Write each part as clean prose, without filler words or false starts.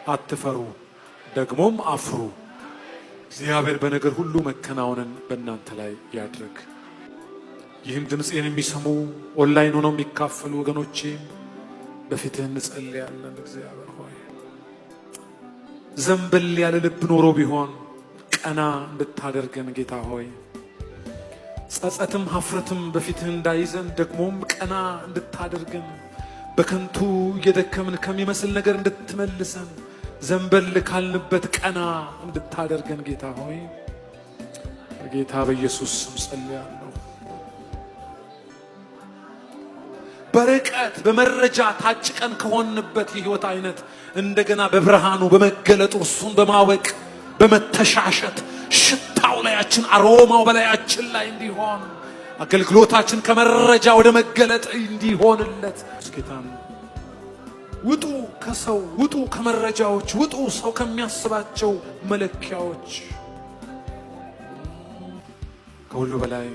አትፈሩ፣ ደግሞም አፍሩ። እግዚአብሔር በነገር ሁሉ መከናወንን በእናንተ ላይ ያድርግ። ይህን ድምፄን የሚሰሙ ኦንላይን ሆነው የሚካፈሉ ወገኖቼ በፊትህ እንጸልያለን። እግዚአብሔር ሆይ፣ ዘንበል ያለ ልብ ኖሮ ቢሆን ቀና እንድታደርገን፣ ጌታ ሆይ፣ ጸጸትም ሀፍረትም በፊትህ እንዳይዘን ደግሞም ቀና እንድታደርገን፣ በከንቱ እየደከምን ከሚመስል ነገር እንድትመልሰን፣ ዘንበል ካልንበት ቀና እንድታደርገን፣ ጌታ ሆይ፣ በጌታ በኢየሱስ ስም ጸልያለሁ። በርቀት በመረጃ ታጭቀን ከሆንበት የህይወት አይነት እንደገና በብርሃኑ በመገለጡ እርሱን በማወቅ በመተሻሸት ሽታው ላያችን aroma ው በላያችን ላይ እንዲሆን፣ አገልግሎታችን ከመረጃ ወደ መገለጥ እንዲሆንለት ጌታን ውጡ፣ ከሰው ውጡ፣ ከመረጃዎች ውጡ፣ ሰው ከሚያስባቸው መለኪያዎች። ከሁሉ በላይ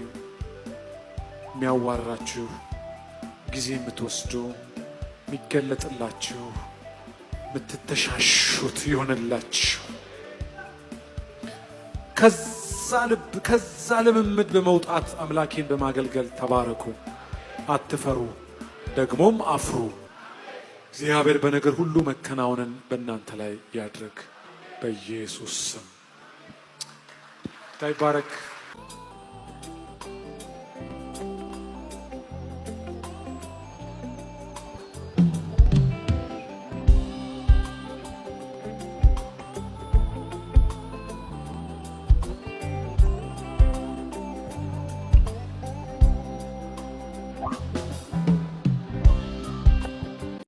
የሚያዋራችሁ፣ ጊዜ የምትወስዱ፣ የሚገለጥላችሁ፣ የምትተሻሹት ይሆንላችሁ። ከዛ ልብ ከዛ ልምምድ በመውጣት አምላኬን በማገልገል ተባረኩ። አትፈሩ፣ ደግሞም አፍሩ። እግዚአብሔር በነገር ሁሉ መከናወንን በእናንተ ላይ ያድርግ። በኢየሱስ ስም ይባረክ።